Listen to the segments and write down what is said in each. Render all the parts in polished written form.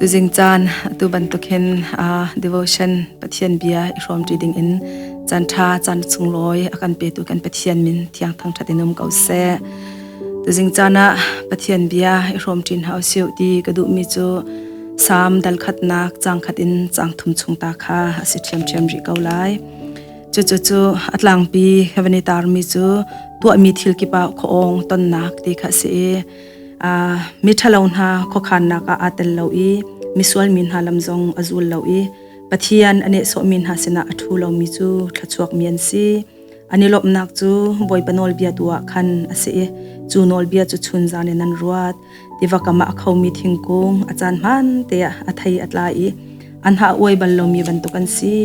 Tuzing caan atu bantuk hin devotion Pathian bia i hrawmṭi ding in caan ṭha caan sunglawi a kan petu kan Pathian min thiang thangṭhat in um ko seh. Tuzing caan ah Pathian bia i hrawmṭi hna usih ti ka duhmi cu Salm dal khatnak caang khat in caang thum chung ta kha a si ṭhiamṭhiam rih ko lai. Cucu cu a tlangpi ka van i tarmi cu tuahmi thil kip ah khuaawng tonnak ti kha a si i mi ṭhalo hna khuakhannak ah aa tel lo i misual mi hna lam zong a zul lo i Pathian a nehsawhmi hna sinah a ṭhu lomi cu thluachuakmi an si. An i lawmhnak cu Bawipa nawlbia tu ah khan a si i cu nawlbia cu chunzan in an ruat. Tiva kam ah a khomi thingkung a caan hmaan te ah a thei a tla i an ha a uai bal lomi bantuk an si.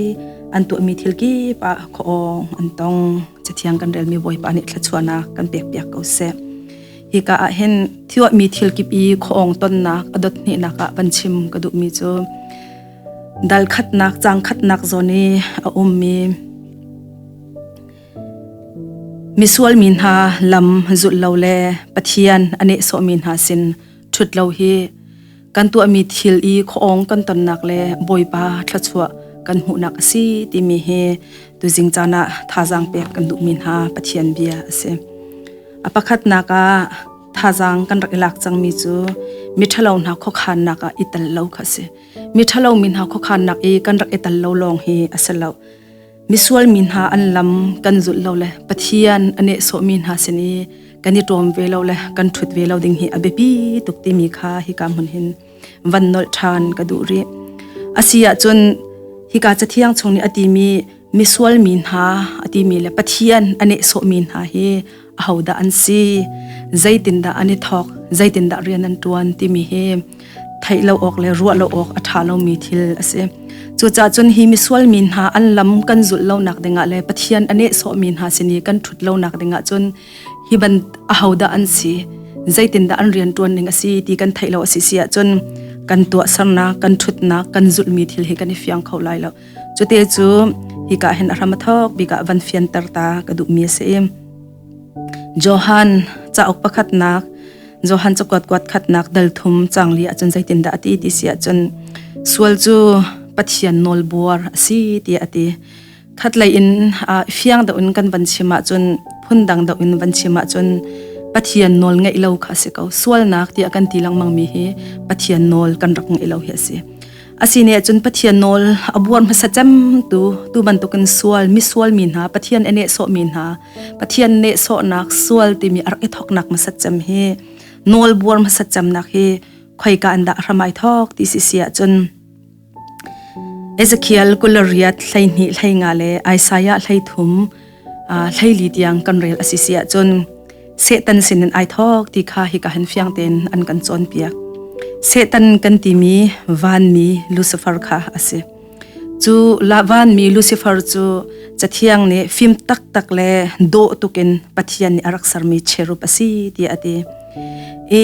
An tuahmi thil kip ah khuaawng an tong. Cathiang kan relmi Bawipa nih thluachuahnak kan pekpiak ko seh. Hika ah hin thiwahmi thil kip i khuaawng tonnak a dot hnihnak ah van chim ka duhmi cu dal khatnak caang khatnak zawn i a ummi misual mi hna lam zulh lo le Pathian a nehsawhmi hna sin ṭhut lo hi kan tuahmi thil i khuaawng kan tonnak le Bawipa thluachuah kan hmuhnak a si timi hi tuzing caan ah thazaang pek kan duhmi hna Pathian bia a si. A pakhatnak ah thazaang kan rak i lak cangmi cu miṭhalo hna khuakhannak ah i tel lo kha a si. Miṭhalo mi hna khuakhannak i kan rak i tel lo lawng hi a si lo. Misual mi hna an lam kan zulh lo le Pathian a nehsawhmi hna sin i kan i ṭawm ve lo le kan ṭhut ve lo ding hi a biapi tuk timi kha hika hmun hin van nolh ṭhan ka duh rih. Asi ahcun hika Cathiang chung nih a timi misual mi hna a timi le Pathian a nehsawhmi hna hi ahodah an si, zeitindah an i thawk, zeitindah rian an ṭuan timi hi theih lo awk le ruah lo awk a ṭha lomi thil a si. Cucaah cun hi misual mi hna an lam kan zulh lonak dingah le Pathian a nehsawhmi hna sin i kan ṭhut lonak dingah cun hi ban ahodah an si, zeitindah an rian ṭuan ning a si ti kan theih lo a si si ahcun kan tuahsernak, kan ṭhutnak, kan zulhmi thil hi kan i fiang kho lai lo. Cute cu hika hin a hram a thawk bik ah van fianter ta ka duhmi a si. Johan cauk pakhatnak Johan cakuat kuat khatnak dal thum cang li ahcun zeitindah a ti ti si ahcun sual cu Pathian nawlbuar a si tiah a ti. Khatlei in fiang deuh in kan van chim ahcun phundang deuh in van chim ahcun Pathian nawl ngeih lo kha a si ko. Sualnak tiah kan ti lengmang mi hi Pathian nawl kan rak ngeih lo hi a si. Asine cun Pathian nawl a buar hmasa cem tu tu bantukin sual misual mi hna Pathian a nehsawh mi hna Pathian nehsawhnak sual timi a rak i thawknak hmasat cem hi nawl buar hmasat cemnak hi khoika an dah hram ai thawk ti si si ahcun Ezekiel kulariat 12 hleinga le Isaiah 33 hleili tiang kan rel a si si ahcun Satan sinin ai thawk ti kha hika hin fiang tein an kan cawnpiak. Satan kan timi vanmi Lucifer kha a si. Cu la vanmi Lucifer cu Cathiang nih fim taktak le dawh tukin Pathian nih a rak sermi cherub a si tiah a ti. I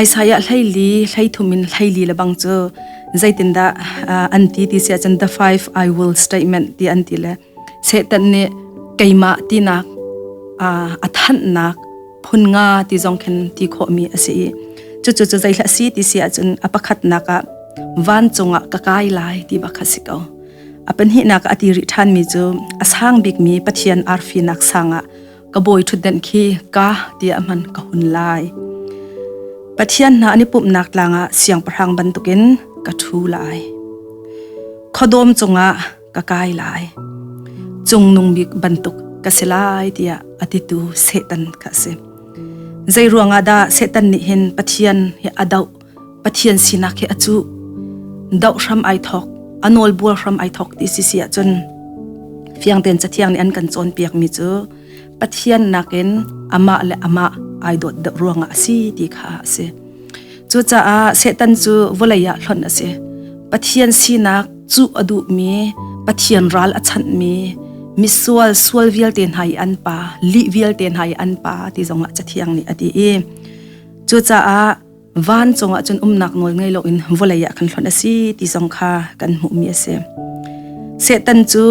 Isaiah 12 hleithum in 14 le bang cu zeitindah an ti ti si ahcun the five I will statement ti an ti le Satan nih keimah tinak a thanhnak phun nga ti zong khin ti khawhmi a si i cucu cu zeihlah si ti si ahcun a pakhatnak ah vancung ah ka kai lai ti bak kha si ko. A pahnihnak ah a ti rih ṭhanmi cu a sang bikmi Pathian arfinak sang ah ka bawi ṭhutdenh khi ka tiah hman ka hun lai. Pathian hna an i pumhnak tlang ah siangpahrang bantukin ka ṭhu lai. Khuadawm cungah ka kai lai. Cungnung bik bantuk ka si lai tiah a titu Satan kha a si. Zei ruangah dah Satan nih hin Pathian hi a doh, Pathian sinak hi a cuh, doh hram ai thawk, a nawlbual hram ai thawk ti si si ahcun fiang tein Cathiang nih an kan cawnpiakmi cu Pathian nakin amah le amah ai dawt deuh ruangah a si ti kha a si. Cucaah Satan cu vawlei ah hlonh a si. Pathian sinak cuh a duhmi, Pathian ral a chanhmi, misual sual vialte hna i an pa, lih vialte hna i an pa ti zongah Cathiang nih a ti i cucaah vancung ah cun umnak nawl ngei loin vawlei ah kan hlonh a si ti zong kha kan hmuhmi a si. Satan cu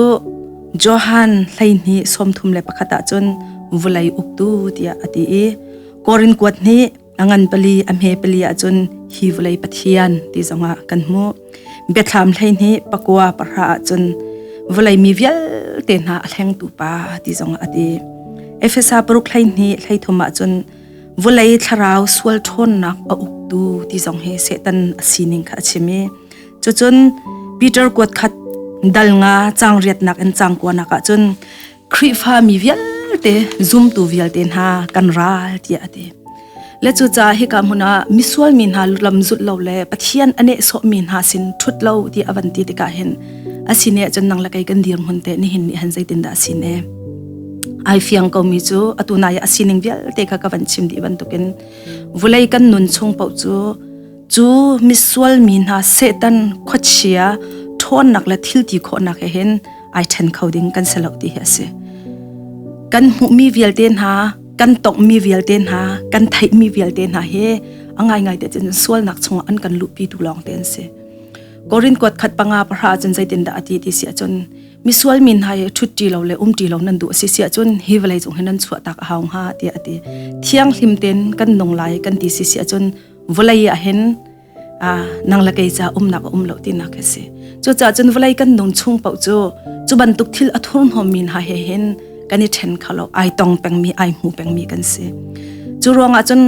Johan 12 31 ah cun vawlei uktu tiah a ti i Korin kuat hnih. A ngan pali, a hme pali ahcun hi vawlei pathian ti zongah kan hmuh. Biathlam 12 pakua pahra ahcun vawlei mi vialte hna a hlengtu pa ti zongah a ti. Efesa paruk 12 hleithum ahcun vawlei thlarau sual ṭhawnnak a uktu ti zong hi Satan a sining kha a chim i cucun Peter kuat khat dal nga cang riatnak in cang kuanak ahcun Khrihfa mi vialte zumtu vialte hna kan ral tiah a ti. Le cucaah hika hmun ah misual mi hna lam zulh lo le Pathian a nehsawhmi hna sin ṭhut lo ti a van ti tikah hin a sin eh cun nang le kei kan dirhmun te nihin nih han zeitindah a sin e. Ai fiang ko mi cu atu nai a sining vialte kha ka van chim dih bantukin vulei kan nun chung paoh cu cu misual mi hna Satan khuachia ṭhawnnak le thil ti khawhnak he hin ai ṭhen kho ding kan si lo ti hi a si. Kan hmuhmi vialte hna, kan tonghmi vialte hna, kan theihmi vialte hna hi a ngaingai te cun sualnak chungah an kan luhpi tu lawng te an si. Korin kuat khat panga pahra cun zeitindah a ti ti si ahcun misual mi hna hi ṭhut ṭi lo le um ṭi lo nan duh a si si ahcun hi vawlei cung hi nan chuah tak a hau hnga tiah a ti. Thianghlim tein kan nung lai kan ti si si ahcun vawlei ah hin nang le kei ca umnak a um lo tinak a si. Cucaah cun vawlei kan nung chung paoh cu cu bantuk thil a thurhnawmmi hna he hin kan i ṭhen kho lo, ai tong pengmi, ai hmu pengmi kan si. Cu ruangah cun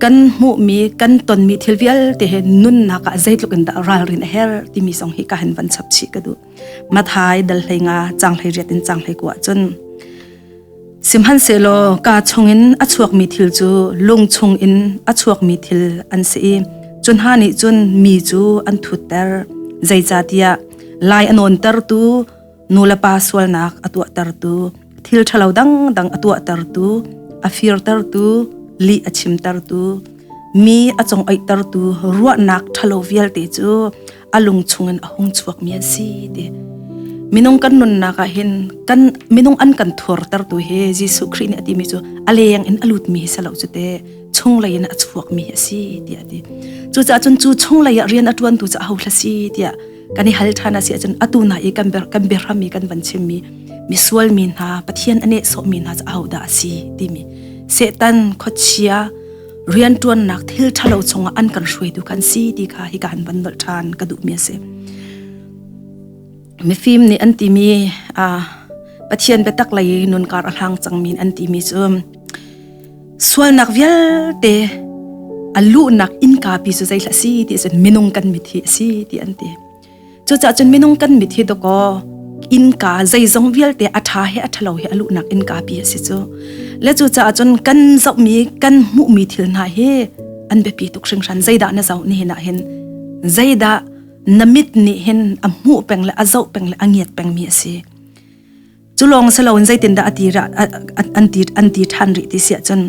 kan hmuhmi, kan tonmi thil vialte he nunnak ah zeitluk in dah ralrin a her timi zong hi ka han van chap chih ka duh. Mathai dal hlei nga cang hlei riat in cang hlei kua cun Sihmanhsehlaw kaa chungin a chuakmi thil cu lung chungin a chuakmi thil an si i cu hna nih cun mi cu an thutter. Zeicahtiah lai a nawntertu, nu le pa sualnak a tuahtertu, thil ṭhalo dangdang a tuahtertu, a firtertu, lih a chimtertu, mi a congoihtertu ruahnak ṭhalo vialte cu a lung chungin a hung chuakmi an si ti. Minung kan nunnak ah hin kan minung an kan thurtertu hi Jesuh Khrih nih a timi cu a leng in a lutmi hi si lo cu te chunglei in a chuakmi hi a si tiah a ti. Cucaah cun cu chunglei ah rian a ṭuantu cu aho hla si tiah kan i hal ṭhan a si ahcun atu na i kan kan biahram i kan van chimmi misual mi hna Pathian a nehsawhmi hna cu ahodah a si timi Satan khuachia rianṭuannak thil ṭhalo chungah an kan hruaitu kan si ti kha hika han van nolh ṭhan ka duhmi a si. Mifim nih an timi Pathian biatak lei nunkar a hlang cangmi an timi cu sualnak vialte a luhnak innka pi cu zeihlah si ti cun minung kan mit hi a si ti an ti. Cucaah cun minung kan mit hi dawkaw innka zeizong vialte a ṭha he a ṭhalo he a luhnak innka pi a si cu. Le cucaah cun kan zohmi kan hmuhmi thil hna hi an biapi tuk hringhran. Zeidah na zoh nihin ah hin zeidah na mit nih hin a hmuh peng le a zoh peng le a ngiat pengmi a si. Cu lawng si loin zeitindah a ti an ti an ti ṭhan rih ti si ahcun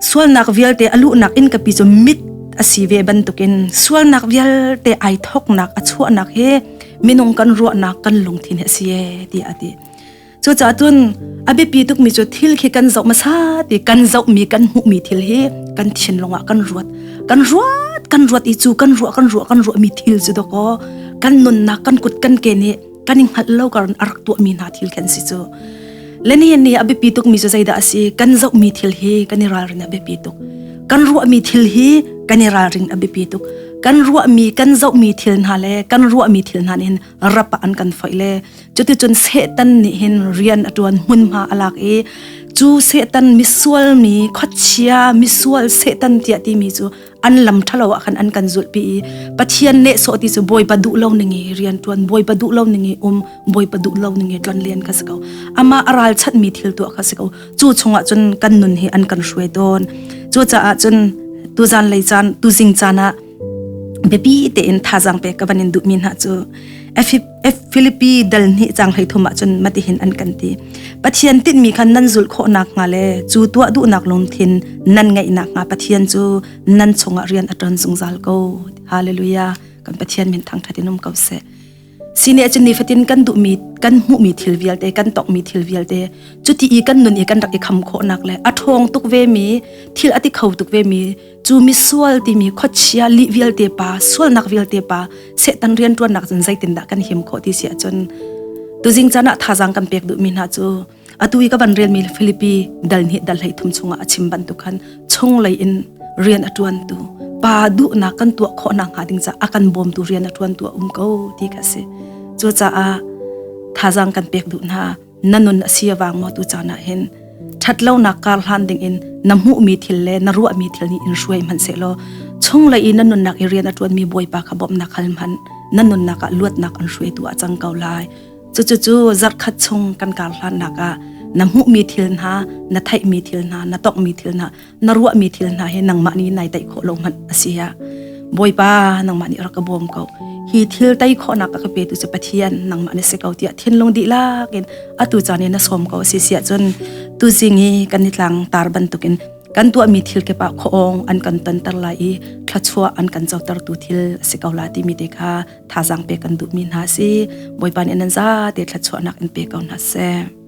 sualnak vialte a luhnak inn kapi cu mit a si ve bantukin sualnak vialte ai thoknak a chuahnak hi minung kan ruahnak kan lungthin hi a si e tiah a ti. Cucaah cun a biapi tukmi cu thil khi kan zoh hmasa ti kan zohmi kan hmuhmi thil hi kan thinlung ah kan ruat kan ruat kan ruat i cu kan ruah kan ruah kan ruahmi thil cu dawkaw kan nunnak kan kut kan ke nih kan i hngalh lo kar a rak tuahmi hna thil khan si cu le nihin ni a biapi tukmi cu zeidah a si kan zohmi thil hi kan i ralrin a biapi tuk kan ruahmi thil hi kan i ralring a biapi tuk kan ruahmi kan zohmi thil hna le kan ruahmi thil hna nih hin rap ah an kan foih le cuticun Satan nih hin rian a ṭuan hmunhma a lak i cu Satan misual mi khuachia misual Satan tiah timi cu an lam ṭhalo ah khan an kan zulhpi i Pathian nehsawh ti cu Bawipa duh lo ning i rian ṭuan Bawipa duh lo ning i um Bawipa duh lo ning i tlonlen kha si ko amah a ralchanhmi thil tuah kha si ko cu chungah cun kan nun hi an kan hruai tawn cucaah cun tuzan lei caan tuzing caan ah biapi tein thazaang pek ka van in duhmi hna cu Filipi dal hnih cang hlei thum ah cun matihin an kan ti Pathian tinhmi kha nan zulh khawh nakhnga le cu tuah duhnak lungthin nan ngeih nakhnga Pathian cu nan chungah rian a ṭuan zungzal ko. Hallelujah. Kan Pathian min thangṭhat in um ko seh. Sine cun nifatin kan duhmi kan hmuhmi thil vialte kan tongmi thil vialte cuti i kan nun i kan rak i kham khawhnak le a ṭhawng tuk ve mi thil a ti kho tuk ve mi cu misual timi khuachia lih vialte pa sualnak vialte pa Satan rianṭuannak cun zeitindah kan him khawh ti si ahcun tuzing caan ah thazaang kan pek duhmi hna cu atu i ka van relmi Filipi dal hnih dal hlei thum chungah a chim bantuk khan chunglei in rian a ṭuantu pa duhnak kan tuah khawhnak hnga ding caah a kan bawmtu rian a ṭuantu a um ko ti kha a si. Cucaah thazaang kan pek duh hna. Na nun a si a vang maw tu caan ah hin ṭhatlonak kar hlan ding in na hmuhmi thil le na ruahmi thil nih in hruai hmanh sehlaw chunglei i na nunnak i rian a ṭuanmi Bawipa kha bawmhnak hal hmanh na nunnak ah luatnak an hruaitu ah cang ko lai. Cucucu zarhkhat chung kan kar hlannak ah na hmuhmi thil hna, na theihmi thil hna, na tongmi thil hna, na ruahmi thil hna hi nangmah nih nai teih khawh lo hmanh a si ah Bawipa nangmah nih rak ka bawm ko. Hi thil tei khawhnak a ka petu cu Pathian nangmah na si ko tiah thinlung dihlak in atu caan in na sawm ko a si siah cun tuzing i kan i tlang tar bantukin kan tuahmi thil kip ah khuaawng an kan tonter lai i thluachuah an kan cotertu thil a si ko la timi te kha thazaang pek kan duhmi hna si. Bawipa nih nan zate thluachuahnak in pe ko hna seh.